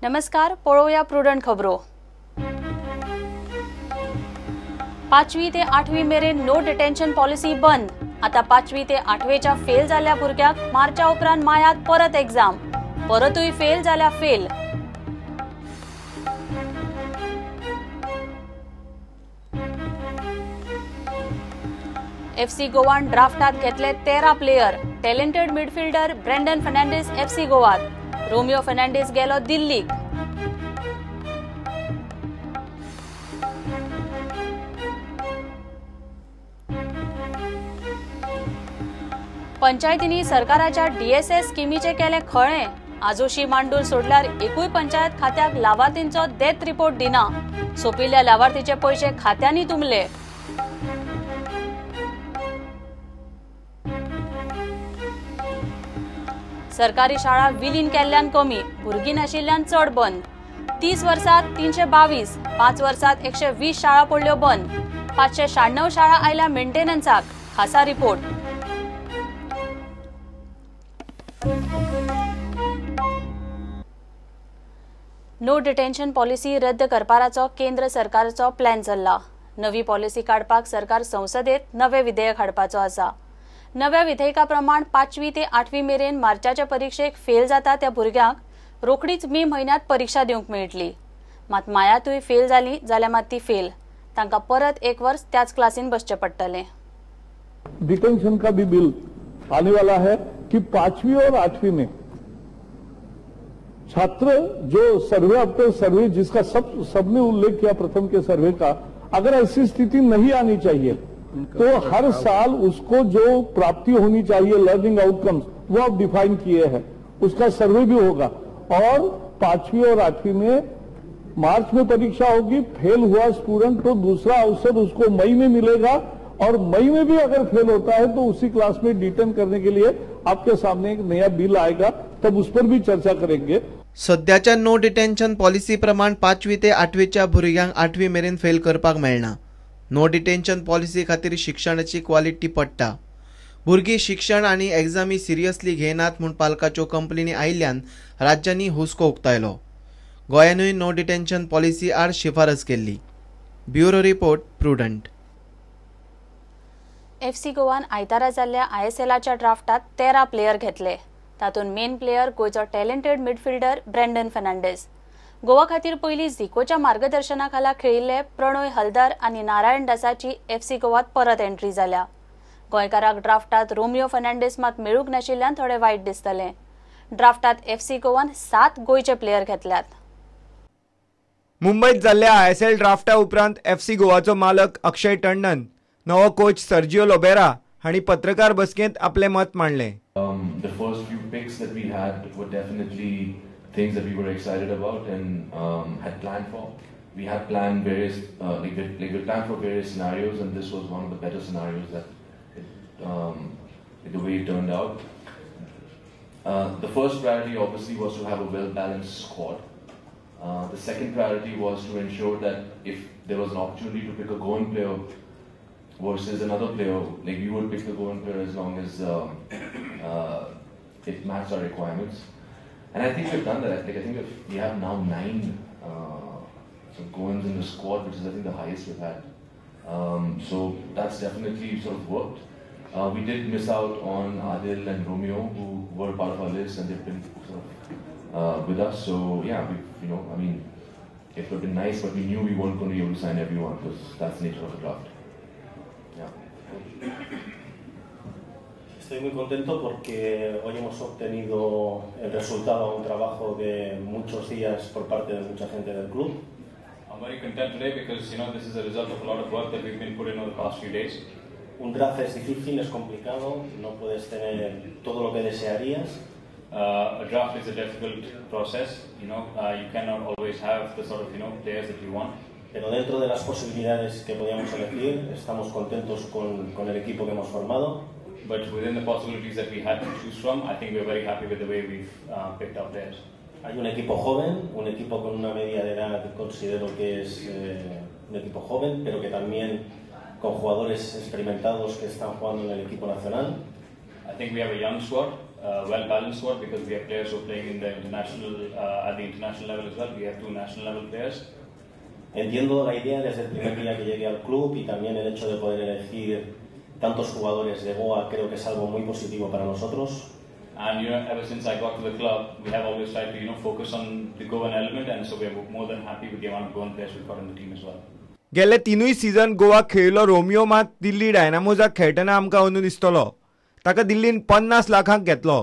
नमस्कार, पळोवया प्रुडंट खबरो। 5वी ते 8वी मेरेन नो डिटेन्शन पॉलिसी बंद। आता 5वी ते 8वेच्या फेल जाल्ल्या भुरग्यांक मार्चा उपरांत मायात परत एग्जाम, परतूय फेल जाल्यार फेल। एफसी गोवान ड्राफ्टात घेतले 13 player. Talented midfielder Brandon Fernandes FC गोवात, रोमियो फर्नांडीस गेलो दिल्लीक। पंचायतींनी सरकाराच्या डीएसएस स्किमीचे केले खळे। आजोशी मांडूल सोडल्यार एकूय पंचायत खात्याक लावार्थींचो डेथ रिपोर्ट दिना। सोंपिल्ल्या लावार्थीचे पयशे खात्यांनी तुंबले। सरकारी शाळा विलीन केल्ल्यान कमी, भुरगीं नाशिल्ल्यान चड बंद। 30 वर्सात 322, 5 वर्सात 120 शाळा पडल्यो बंद। 596 शाळा आयल्या मेंटेनन्साक। खासा रिपोर्ट। नो डिटेन्शन पॉलिसी रद्द करपाचो केंद्र सरकारचो प्लॅन चल्ला। नवी पॉलिसी काडपाक सरकार संसदेत नवे विधेयक हाडपाचो आसा। नव्या विधेयका प्रमाण 5वी ते 8वी मेरेन मार्चाच्या परीक्षेक फेल जाता त्या भुरग्यांक रोखडीच मे म्हयन्यांत परीक्षा दिवंक मेळटली। मात मायातूय फेल जाली जाल्यार मात ती फेल, तांकां परत एक वर्स त्याच क्लासीन बसचें पडटलें। डिटेंशन का भी बिल आने वाला है कि 5वीं और 8वीं में छात्र जो सर्वे आफ्टर सर्वे जिसका सबने उल्लेख किया प्रथम के सर्वे का, अगर ऐसी स्थिति नहीं आनी चाहिए तो हर साल उसको जो प्राप्ति होनी चाहिए लर्निंग आउटकम्स वो अब डिफाइन किए हैं, उसका सर्वे भी होगा। और 5वीं और 8वीं में मार्च में परीक्षा होगी, फेल हुआ स्टूडेंट तो दूसरा अवसर उसको मई में मिलेगा और मई में भी अगर फेल होता है तो उसी क्लास में डिटेन करने के लिए आपके सामने एक नया बिल आएगा, तब उस पर भी चर्चा करेंगे। सद्याच्या नो डिटेन्शन पॉलिसी प्रमाण 5वी ते 8वीच्या भुरग्यांक 8वी मेरेन फेल करपाक मेळना। नो डिटेन्शन पॉलिसी खातीर शिक्षणाची क्वालिटी पडटा। भुरगीं शिक्षण आनी एग्जामी सिरियसली घेनात म्हूण पालकाच्यो कंप्लेनी आयिल्ल्यान राज्यांनी हुस्को उक्तायलो। गोंयानूय नो डिटेन्शन पॉलिसी आड शिफारस केल्ली। Bureau report, Prudent. FC गोवान आयतारा जाल्ल्या आयएसएलाच्या ड्राफ्टात 13 प्लेयर घेतले। तातूंत मेन प्लेयर गोंयचो talented midfielder Brandon Fernandes. Goa खातीर पयलीं झिकोच्या मार्गदर्शना खाला खेळिल्ले प्रणोय हलदर आनी नारायण दासाची एफसी गोवात परत एंट्री जाल्या। गोंयकाराक ड्राफ्टात रोमियो फर्नांडीस मात मेळूंक नाशिल्ल्यान थोडें वायट दिसतलें। ड्राफ्टात एफसी गोवान 7 गोंयचे प्लेयर घेतल्यात। मुंबयत जाल्ल्या आयएसएल ड्राफ्टा उपरांत एफसी गोवाचो मालक अक्षय टंडन, नवो कोच सर्जिओ लोबेरा हांणी पत्रकार बसकेंत आपलें मत मांडलें। The first few picks that we had were definitely things that we were excited about and had planned for. We had planned various, like we planned for various scenarios, and this was one of the better scenarios that the way it turned out. The first priority obviously was to have a well-balanced squad. The second priority was to ensure that if there was an opportunity to pick a Goan player versus another player, like we would pick the Goan player as long as it matched our requirements. And I think we've done that. Like I think we have now 9 sort of Goans in the squad, which is I think the highest we've had. So that's definitely sort of worked. We did miss out on Adil and Romeo, who were part of our list, and they've been sort of with us. So yeah, we, you know, I mean, it would have been nice, but we knew we weren't going to be able to sign everyone because that's the nature of the draft. Yeah. Estoy muy contento porque hoy hemos obtenido el resultado a un trabajo de muchos días por parte de mucha gente del club. I'm very content today because you know this is a result of a lot of work that we've been put in over the past few days. Un draft es difícil, es complicado, no puedes tener todo lo que desearías. A draft is a difficult process, you know, you cannot always have the sort of, you know, players that you want. Pero dentro de las posibilidades que podíamos elegir, estamos contentos con el equipo que hemos formado. But within the possibilities that we had to choose from, I think we're very happy with the way we've picked our players. Hay un equipo joven, un equipo con una media de edad que considero que es un equipo joven, pero que también con jugadores experimentados que están jugando en el equipo nacional. I think we have a young squad, well balanced squad because we have players who are playing in the international at the international level as well. We have 2 national level players. Entiendo la idea desde el primer día que llegué al club y también el hecho de poder elegir tantos jugadores de Goa creo que es algo muy positivo para nosotros. And you know, ever since I got to the club, we have always tried to, you know, focus on the Goan element, and so we are more than happy with the amount of Goan players we've got in the team as well. गेले 3 season Goa खेळिल्लो Romeo मात दिल्ली डायनामोजाक खेळटना आमकां अंदू दिसतलो. ताका दिल्लीन 50 लाखांक घेतलो.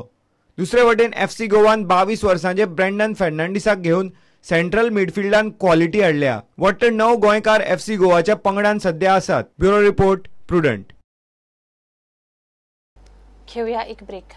दुसरे वटेन एफसी गोवान 22 वर्सांचे ब्रँडन फर्नांडीसाक घेवन सेंट्रल मिडफिल्डान क्वॉलिटी हाडल्या. वट्ट 9 गोंयकार एफसी गोवाच्या पंगडान सध्या आसात. Bureau report, Prudent. घेऊया एक ब्रेक.